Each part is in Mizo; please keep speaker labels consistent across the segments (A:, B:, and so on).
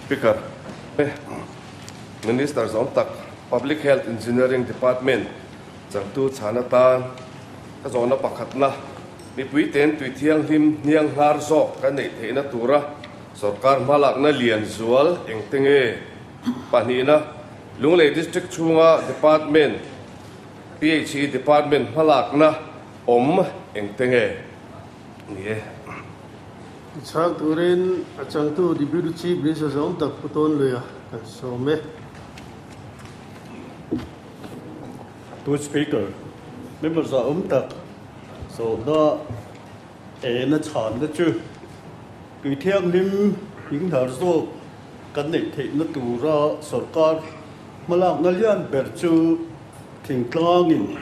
A: Speaker. Minister zawng tak Public Health Engineering Department changtu chhan atan ka zawhna pakhatna mipui ten tui thianghlim hniang hnar zawk kan neih theihna tura sorkar hmalakna lian zual engte nge? Pahnihna, Lunglei District chhunga Department, PHE Department hmalakna awm engte nge ni e?
B: Tichhang turin a changtu Deputy Chief Minister zawng tak Pu Tawnluia kan sawm e.
C: Pu Speaker, member zahawm tak zawhna ena chhanna chu tui thianghlim hminghnar zawk kan neih theihna tura sorkar hmalakna lian ber chu thingtlangin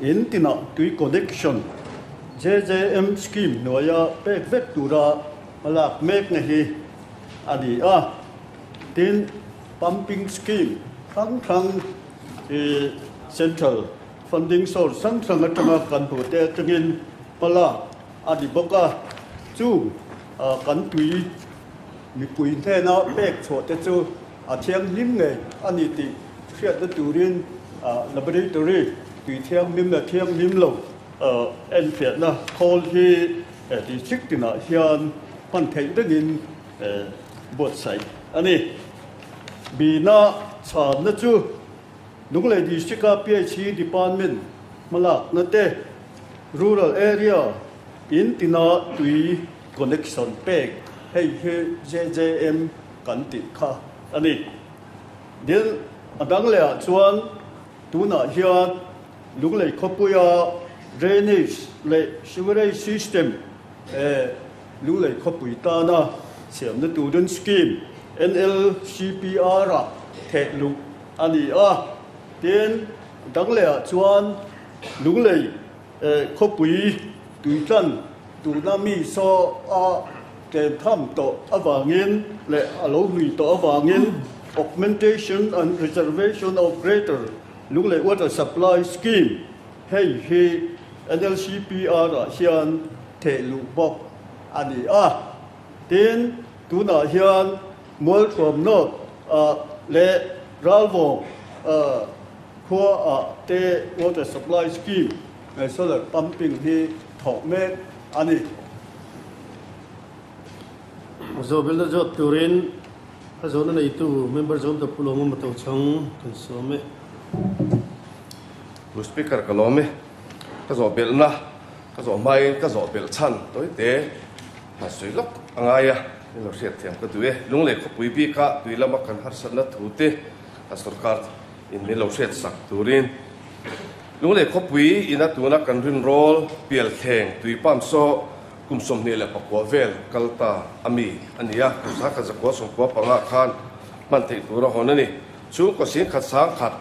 C: in tinah tui connection JJM scheme hnuaia pek vek tura hmalak mekna hi a ni a. Tin, pumping scheme hrang hrang hi central funding source hrang hrang atanga kan hmuh te atangin hmalak a ni bawk a. Chung kan tui mipui hnena pek chhuah te chu a thianghlim ngei a ni tih hriatna turin laboratory tui thianghlim leh thianghlim lo enfiahna khawl hi district tinah hian hman theih rengin buatsaih a ni. Bina chhanna chu Lunglei District-a PHE Department hmalakna te, Rural Area in tina tui connection pek hei hi JJM kan tih kha a ni. Din a dang leh ah chuan tunah hian Lunglei khawpuia drainage leh sewerage system Lunglei khawpui tana siamna turin scheme NLCPR ah theh luh a ni a. Tin, dang leh ah chuan Lunglei khawpui tuitlan tuna mi saw a tlem tham tawh avangin leh a lo hlui tawh avangin Augmentation and Reservation of Greater Lunglei Water Supply Scheme hei hi NLCPR ah hian theh luh bawk a ni a. Tin, tunah hian Mualthuam North ah leh Ralvawng Khua ah te water supply scheme leh solar pumping hi thawk mek a ni.
B: Zawhbelna zawt turin a zawhna neitu member zawm ta Pu Lawma Matochhang kan sawm e.
A: Pu Speaker ka lawm e. Ka zawhbelhna ka zawh hmain ka zawhbelh chhan tawite han sawi lawk a ngai a, min lo hriatthiam ka duh e. Lunglei khawpui bika tui lama kan harsatna thu te a sorkar In min lo hriat sak turin Lunglei khawpui ina tuna kan rinrawl pial thleng tui pump saw kum 24 vel kal ta a mi a ni a, kum 1995 khan hman theih tur a hawn a ni. Chhungkaw singkhat sangkhat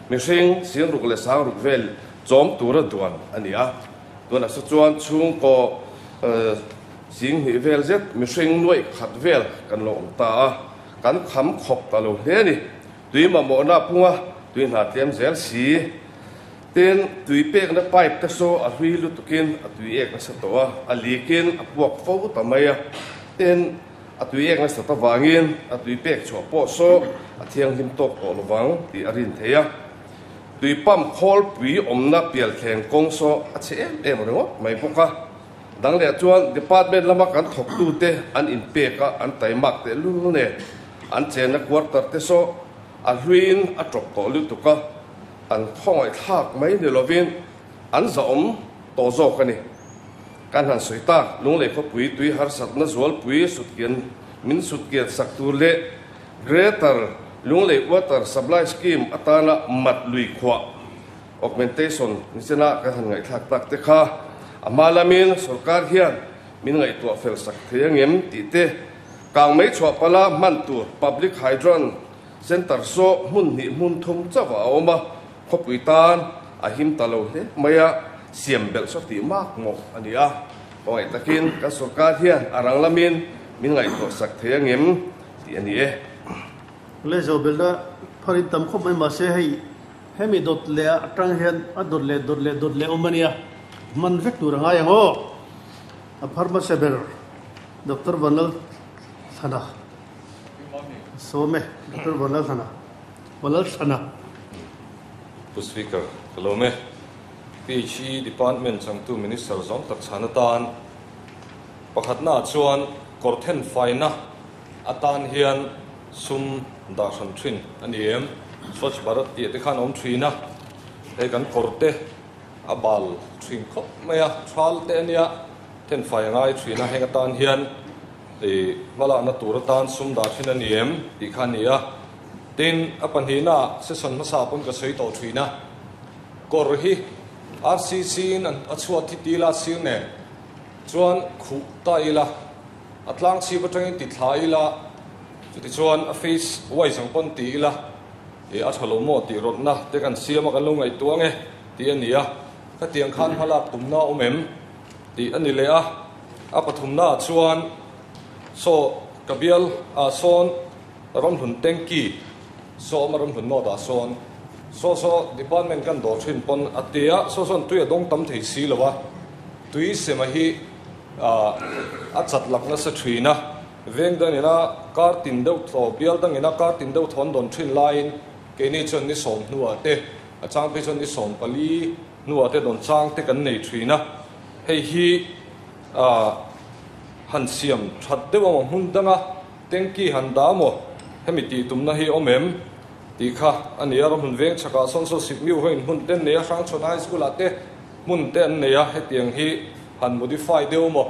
A: mihring singruk leh sangruk vel chawm tura duan a ni a, tunah saw chuan chhungkaw singhnih vel zet mihring nuaih khat vel kan lo awm ta a, kan kham khawp ta lo hle a ni. Tui mamawhna a pung a, tui hna tlem zel si. Tin, tui pekna pipe te saw a hlui lutukin a tui ek nasa tawh a, a likin a puak fo ta mai a. Tin, a tui ek nasat avangin a tui pek chhuah pawh saw a thianghlim tawk tawh lovang tih a rin thei a. Tui pump khawlpui awmna pialthleng kawng saw a chhe em em ringawt mai bawk a. Dang leh chuan department lama kan thawktute an inpek a, an taimak tehlul nen an chenna quarter te saw a hluiin a tawp tawh lutuk a, an khawngaihthlak mai ni lovin an zahawm tawh zawk a ni. Kan han sawi tak, Lunglei khawpui tui harsatna zualpui sutkian min sutkian sak tur leh Greater Lunglei Water Supply Scheme atana mat lui khuah Augmentation nichina kan han ngaihthlak tak te kha a hma lamin sorkar hian min ngaihtuah fel sak thei angem tih te, kang mei chhuah pala hman tur Public Hydrant Centre saw hmun hnih hmun thum chauh a awm a, khawpui tan a him ta lo hle mai a, siam belh saw tih mak mawh a ni a. Khawngaih takin kan sorkar hian a rang lamin min ngaihtuah sak thei angem tih a ni e.
B: Lehzawhbelhna pharin tam khawp mai mahse hei Hemi dawt leh ah atang hian a dawt leh dawt leh dawt leh awm a nia, hman vek tur a ngai ang aw. A phar hmasa ber Doctor Vanlal Thana. Sawm e, Doctor Vanlalhlana. Vanlalhlana.
A: Pu Speaker, ka lawm e. PHE Department changtu Minister zawng tak chhan atan pakhatnaah chuan kawr then faina atan hian sum dah hran thin a ni em? Swachh Bharat tih te khan a awm thin a, hei kan kawr te a bal thin khawp mai a, thal te a nia, then fai a ngai thin a, heng atan hian I hmalakna tur atan sum dah thin a ni em tih kha a ni a. Tin, a pahnihna session hmasa pawn ka sawi tawh thin a, kawr hi RCC in a chhuat hi ti ila sir nen chuan khuh ta ila, a tlang chhip atangin ti thla ila, chutichuan a face wise ang pawn ti ila, i a tha lo maw tih rawtna te kan siam a kan lo ngaihtuah ang e tih a ni a. Khatiang khan hmalak tumna a awm em? Tih a ni leh a, a pathumnaah chuan saw ka bial ah sawn ramhlun tanky sawm a ramhlun note ah sawn saw saw department kan dawr thin pawn a ti a, saw sawn tui a dawng tam thei si lo a, tui sema hi ah a chat lak nasa thin a, veng dangina kar tin deuh thaw bial dangina kar tin deuh thawn dawn thin laiin keini chuan ni sawm hnuah te a chang phei chuan ni 14 Hnuah te dawn chang te kan nei thin a, hei hi han siam that deuh amaw hmun danga tanky han dah amaw hemi tih tumna hi awm em tih kha a ni a, ramhmun veng chhakah sawn saw sip miu ho in hmun te an nei a, Hrangchhawn High School ah te hmun te an nei a, hetiang hi han modify deuh amaw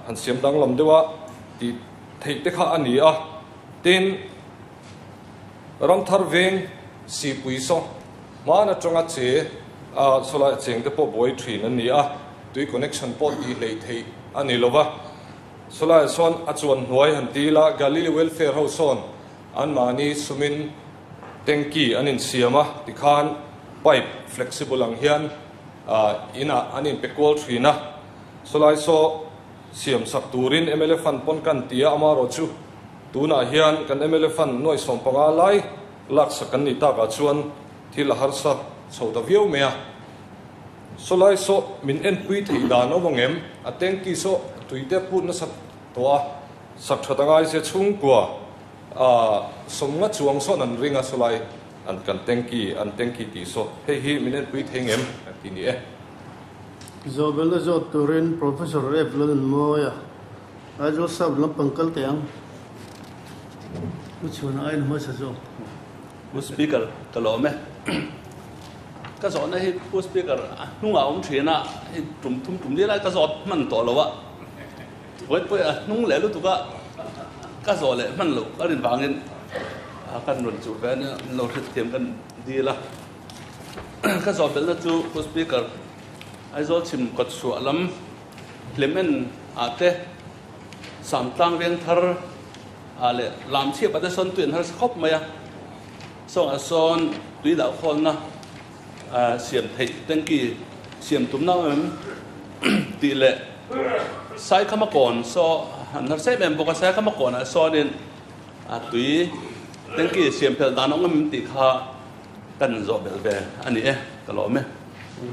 A: han siam danglam deuh a tih theih te kha a ni a, tin Ramthar veng sihpui saw hman atanga che a sawlai cheng te pawh buai thin an ni a, tui connection pawh tih hleih theih a ni lova. Sawlaiah sawn a chuan hnuai han ti ila Galilee Welfare ho sawn anmahni sumin tanky an insiam a, tikhan pipe flexible ang hian inah an inpe kual thin a. Sawlai saw siam sak turin mla fund pawn kan ti a, amaherawhchu Tunah hian kan mla fund nuai 15 lai laksak kan nih takah chuan thil a harsa chho ta viau mai a. Sawlai saw min enpui theih dan awm ang em? A tanky saw tui te put nasa tawh a, sak that a ngai sia chhungkua a 50 chuang sawn an ring a sawlai an kan tanky an tanky tih saw hei hi min enpui thei ngem a ti ni e.
B: Zawhbelna zawt turin Professor Rev Lalnmawia Aizawl South lampang kal teh ang. Pu Chhuana aiin hmasa zawk.
D: Pu Speaker, ka lawm e. Ka zawhna hi Pu Speaker a hnungah awm thin a, hei tum thum tum zir a ka zawt hman tawh lo a. Vawi pawh a hnung leh lutuk a, ka zawh leh hman loh ka rin vangin kan rawn chuh ve a nia, min lo hrethiam kan dil a. Ka zawh belhna chu Pu Speaker, Aizawl chhim kawtchhuah lam Hlemen ah te, Samtlang veng thar ah leh Lamchhiap ah te sawn tui an harsa khawp mai a, sawngah sawn tui dah khawlna siam theih tanky siam tumna awm em tih leh Saikhama kawn saw an harsa em em bawk a, Saikhama kawnah sawnin tui tanky siam phelh dan awm em tih kha kan zawh belh ve a ni e, ka lawm e.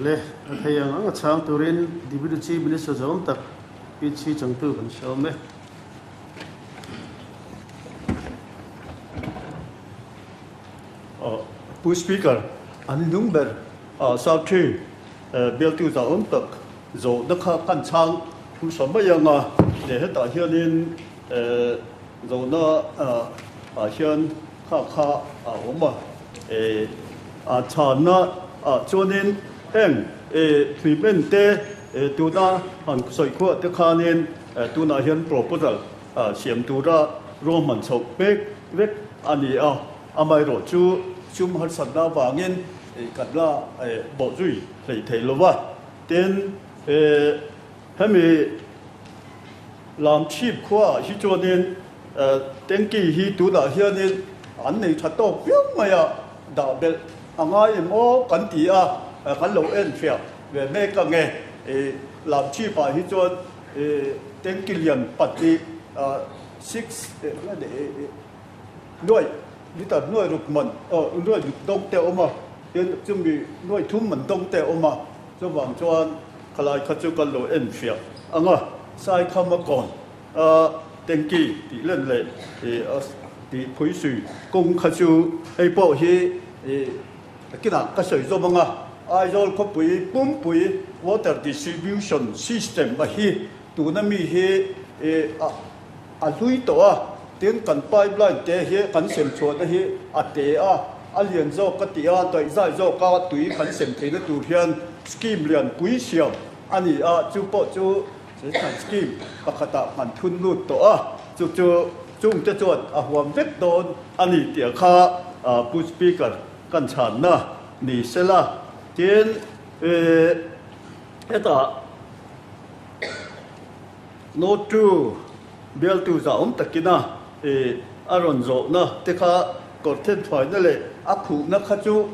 B: Le, a thei ang ang a chhang turin Deputy Chief Minister zawm tak Pi Chhi Changtu kan sawm e.
C: Pu Speaker, an lung ber Sakhi bialtu zahawm tak zawhna kha kan chhang hmasa mai ang a, leh hetah hianin zawhna ah hian kha kha a awm a. A chhanna ah chuanin heng treatment te tuna han sawi khuah te khanin tunah hian proposal siam tura ruahman chhoh pek vek a ni a, amaherawh chu sum harsatna avangin kan la bawhzui hlei thei lo va. Tin, hemi Lamchhip khuaah hi chuanin tanky hi tunah hianin an nei tha tawk viau mai a, dah belh a ngai em aw kan ti a, kan lo en fiah ve mek ang e. Lamchhipah hi chuan tanky lian pahnih six nuaih liter nuaih ruk man nuaih ruk dawng te a awm a, tin chumi nuaih thum man dawng te a awm a. Chuvang chuan khalai kha chu kan lo en fiah ang a, Saikhama kawn a Tanky tih len leh tih phui sui kawng kha chu hei pawh hi kinah ka sawi zawm ang a, Aizawl khawpui pumpui water distribution system a hi tuna mi hi a hlui tawh a, tin kan pipeline te hi kan sem chhuahna hi a te a, a lian zawk ka ti a, daihzai zawka tui kan sem theihna tur hian scheme lianpui siam a ni a, chu pawh chu Central scheme pakhatah kan thun lut tawh a, chu chu chungte chuan a huam vek dawn a ni tih kha Pu Speaker kan chhanna ni sela. Tin, hetah Note 2, Bialtu zahawm takina a rawn zawhna te kha kawr thenchhuaina leh a khuhna kha chu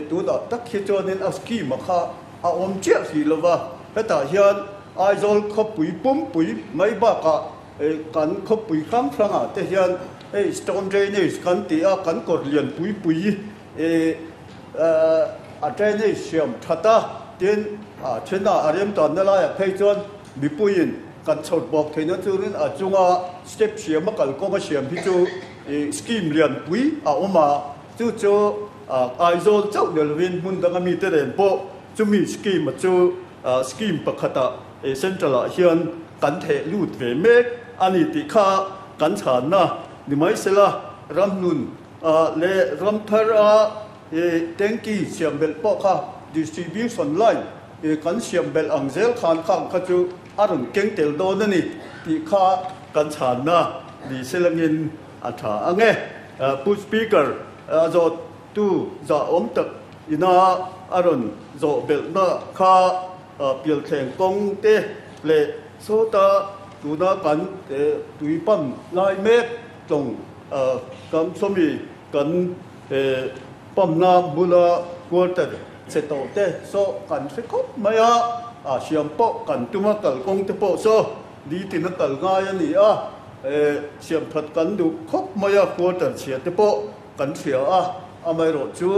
C: tunah tak hi chuanin a scheme-a kha a awm chiah hrih lo va. Hetah hian Aizawl khawpui pumpui mai bakah kan khawpui hrang hrangah te hian hei stone drainage kan tih a, kan kawr lian pui pui a drainage siam that a, tin a thenah a remtanna laiah phei chuan Mipuiin kan chhawt bawk theihna turin a chunga step siam a kalkawng a siam hi chu scheme lianpui a awm a, chu chu Aizawl chauh ni lovin hmun danga mite nen pawh chumi scheme a chu scheme pakhatah central ah hian kan theh lut ve mek a ni tih kha kan chhanna ni mai sela ramhnun leh ramthar a tanky siam belh pawh kha distribution line I kan siam belh ang zel khan khang kha chu a rawn keng tel dawn a ni tih kha kan chhanna ni selangin a tha ang e. Pu Speaker, a zawhtu zahawm tak ina a rawn zawh belhna kha pialthleng kawng te leh sawta tuna kan tui pump lai mek tlawng kan sawmi kan pump na bula quarter Chhe tawh te saw kan hre khawp mai a, a hriam pawh kan tum a, kalkawng te pawh saw nitin a kal ngai a ni a, siam that kan duh khawp mai a, quarter chhia te pawh kan hria a, amaherawh chu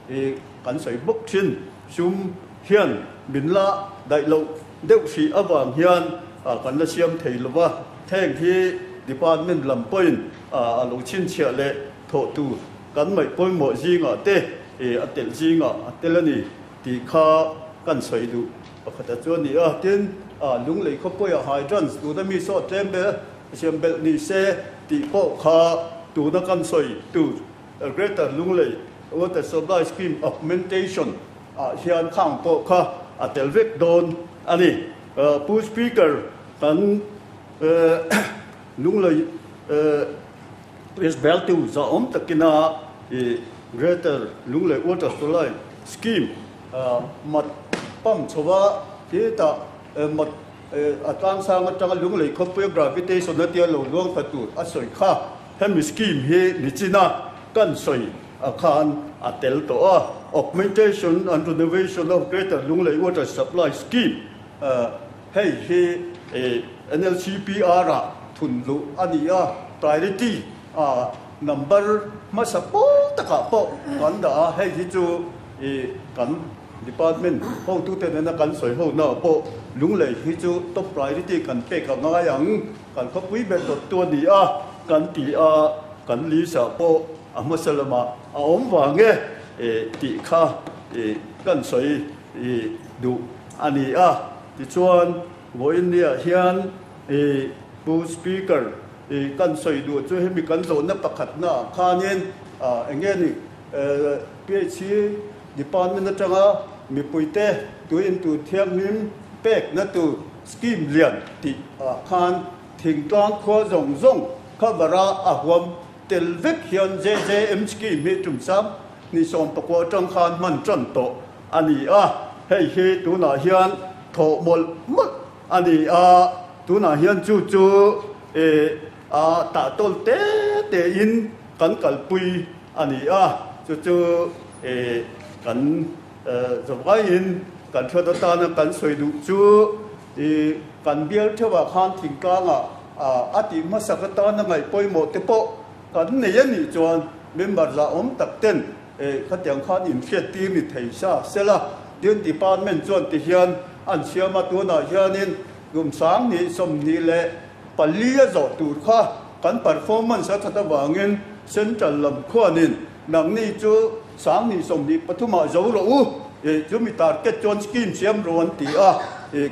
C: i kan sawi bawk thin, sum hian min la daih loh deuh hrih avang hian kan la siam thei lo va, heng hi department lam pawhin a lo chhinchhiah leh thawh tur Kan ngaih pawimawh zingah te a telh zingah a tel a ni tih kha kan sawi duh pakhat a chu a ni a. Tin, Lunglei khawpuiah hydrants tuna mi saw tlem ber siam belh ni se tih pawh kha tuna kan sawi tur Greater Lunglei Water Supply Scheme Augmentation ah hian khang pawh kha a tel vek dawn a ni. Pu Speaker, kan Lunglei West Beltu zahawm takina i Greater Lunglei Water Supply Scheme mat pump chhova hetah mat a tlangsang atanga Lunglei khawpuia gravitation a tia lo luang thla tur a sawi kha. Hemi scheme hi nichina kan sawi a khan a tel tawh a, Augmentation and Renovation of Greater Lunglei Water Supply Scheme Hei hi NLCPR ah thun luh a ni a, priority a number hmasa pawl takah pawh kan dah a, hei hi chu kan department hotute nena kan sawi ho naah pawh Lunglei hi chu top priority kan pek a ngai ang, kan khawpui ber dawttu a ni a kan ti a, kan list ah pawh a hmasa lamah a awm vang e tih kha kan sawi duh a ni a. Tichuan, vawiinniah hian i Pu Speaker i kan sawi duh chu hemi kan zawhna pakhatnaah khanin eng nge ni PHC Department atanga mipuite tuin tur thianghlim pekna tur scheme lian tih ah khan thingtlang khua zawng zawng cover a a huam tel vek hian JJM scheme hi tum sang ni 19 atang khan hman tan tawh a ni a, hei hi tunah hian thawh mawlh mawlh a ni a, tunah hian chu chu a tah tawl te te in kan kalpui a ni a, chu chu kan zawngaiin kan hriat atana kan sawi duh chu kan bial theuhah khan thingtlangah a tih hmasak atana ngaih pawimawh te pawh kan nei a nih chuan member zahawm tak ten Eh, khatiang khan inhriat tir ni thei sa sela, tin department chuan ti hian an siam a, tunah hianin kum 2025 pali a zawh tur kha kan performance a that avangin Central lam khuanin nangni chu 20 23 ah zo rawh u, chumi target chuan scheme siam rawh an ti a,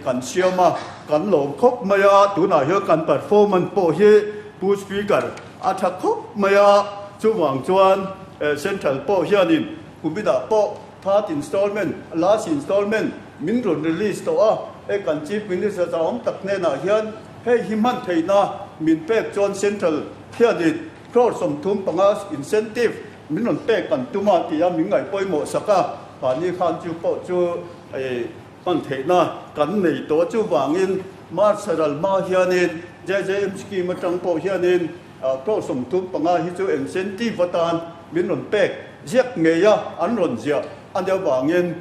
C: kan siam a, kan lawm khawp mai a, tunah hian kan performance pawh hi Pu Speaker a tha khawp mai a, chuvang chuan Central pawh hianin kuminah pawh third installment, last installment min rawn release tawh a, hei kan Chief Minister zahawm tak hnenah hian hei hi hman theihna min pek chuan Central hianin Crore 35 incentive min rawn pek kan tum a tia min ngaih pawimawh sak a, mahni khan chu pawh chu hman theihna kan nei tawh chuvangin March ral hma hianin JJM scheme atang pawh hianin crore 35 hi chu incentive atan min rawn pek ziak ngei a, an rawn ziah a nih avangin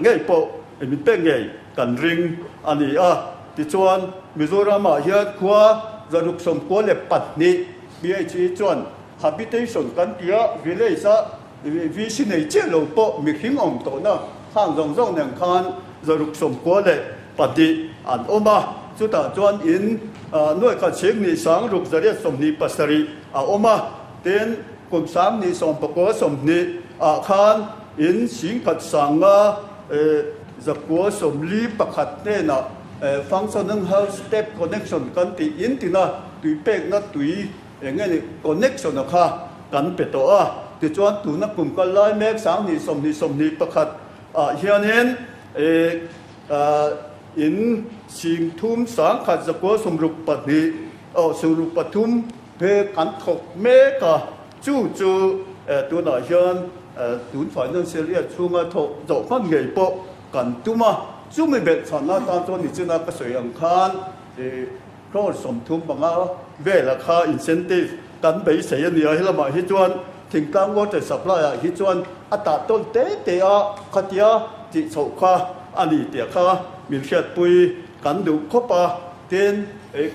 C: ngei pawh min pek ngei kan ring a ni a. Tichuan Mizoram-ah hian khua 692 PHE chuan habitation kan ti a, village a VC nei chiah lo pawh mihring awm tawhna khang zawng zawng nen khan 692 an awm a, chutah chuan in nuaikhat sing 6,827 a awm a, tin kum 2019 ah khan in 10,500 941 hnenah functional house tap connection kan tih in tina tui pekna tui eng nge ni connection a kha kan pe tawh a, tichuan tuna kum kal lai mek 2020 21 ah hianin in 3 1,000 962 aw 63 he kan thawk mek a, chu chu tunah hian tun financial year chhunga thawk zawh hman ngei pawh kan tum a, chumi belh chhanna atan chuan nichina ka sawi ang khan Crore 35 vela kha incentive kan beisei a nia, helamah hi chuan thingtlang water supply ah hi chuan a tah tawn te te a khatia tih chhoh kha a ni tih kha min hriatpui kan duh khawp a, tin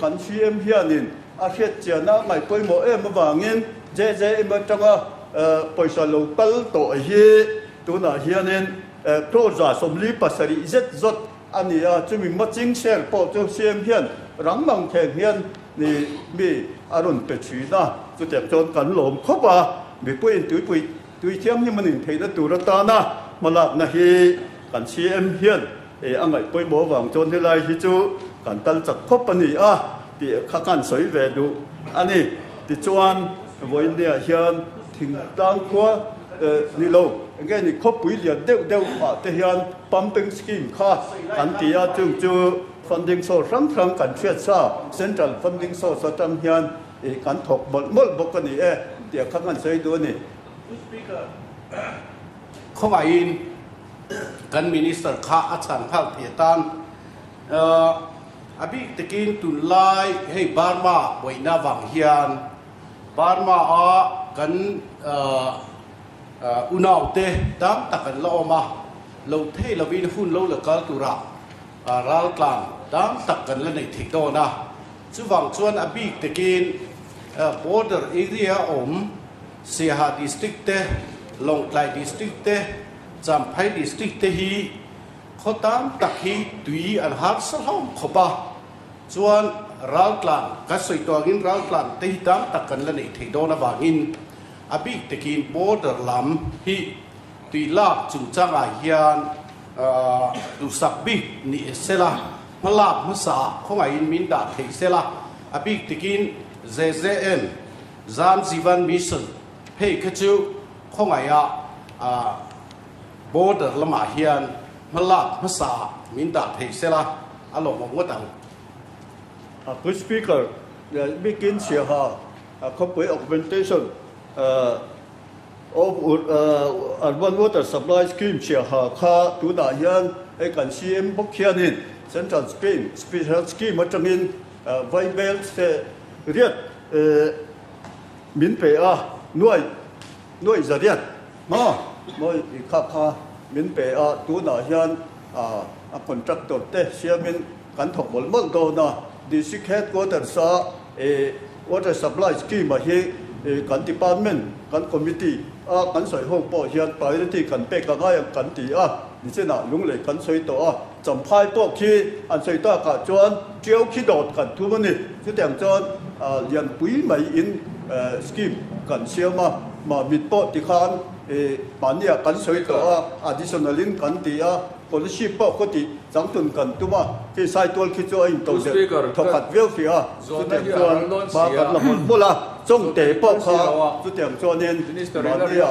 C: kan CM hianin a hriatchian a ngaih pawimawh em avangin JJM atanga pawisa lo kal tawh hi tunah hianin crore 47 zet zawt A ni a, chumi matching share pawh chu CM hian rang mang theng hian ni mi a rawn pe thin a, chutiang chuan kan lawm khawp a, mipuiin tuipui tui thianghlim an intheihna tur atana hmalakna hi kan CM hian a ngaih pawimawh avang chuan helai hi chu kan kal chak khawp a ni a tih kha kan sawi ve duh a ni. Tichuan vawiinniah hian thingtlang khua ni lo enge ni khawpui lian deuh deuh ah te hian Pumping scheme kha kan ti a, chung chu funding source hrang hrang kan hriat sa, central funding source atang hian ih kan thawk mawlh mawlh bawk a ni e tih kha kan sawi duh a ni.
E: Pu Speaker, khawngaihin kan Minister kha a chhan nghal thei atan a bik takin tunlai hei Burma buaina vang hian Burma a kan Unaute tam tak an la awm a, lo thei lovin hun lo la kal turah raltlan tam tak kan la neih theih dawn a. Chuvang chuan a bik takin border area awm Siaha district te, Lawngtlai district te, Champhai district te hi khaw tam tak hi tui an harsa hlawm khawp a. Chuan raltlan kan sawi tawh angin raltlan te hi tam tak kan la neih theih dawn avangin A bik takin border lam hi tui lak chungchangah hian duhsak bik ni sela, hmalak hmasa khawngaihin min dah thei sela, a bik takin JJM, Jan Jeevan Mission, phei kha chu khawngaiha border lamah hian hmalak hmasa min dah thei sela a lawmawm ngawt ang.
C: Pu Speaker, bikin chhiaha Khawpui Augmentation of Urban Water Supply Scheme chhiaha kha tunah hian hei kan CM bawk hianin Central Scheme, Special Scheme atangin Vaibel te riat min pe a, nuai nuai za riat hma mawi kha kha min pe a, tunah hian a contractor te siamin kan thawk mawlh mawlh dawn a, District Headquarters a Water Supply Scheme ah hi kan department, kan committee a kan sawi ho pawh hian priority kan pek a ngai ang kan ti a. Nichinah Lunglei kan sawi tawh a, Champhai pawh khi an sawi takah chuan Tiau khi dawt kan thum a ni. Chutiang chuan lianpui mai in scheme kan siam a, Mamit pawh tikhan mahniah kan sawi tawh a, additional in kan ti a, Policy pawh khaw tih changtun kan tum a, khi Saitual khi chu a intodelh thawkhat viau hrih a, chutiang chuan hma kan la mawlh mawlh a, Chawngte pawh kha chutiang chuanin mahnia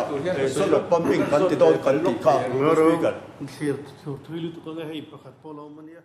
C: solar pumping kan ti dawn kan tih kha Pu Speaker.
B: Thlir thui lutuk ang e hei pakhat pawh lo awm a nia.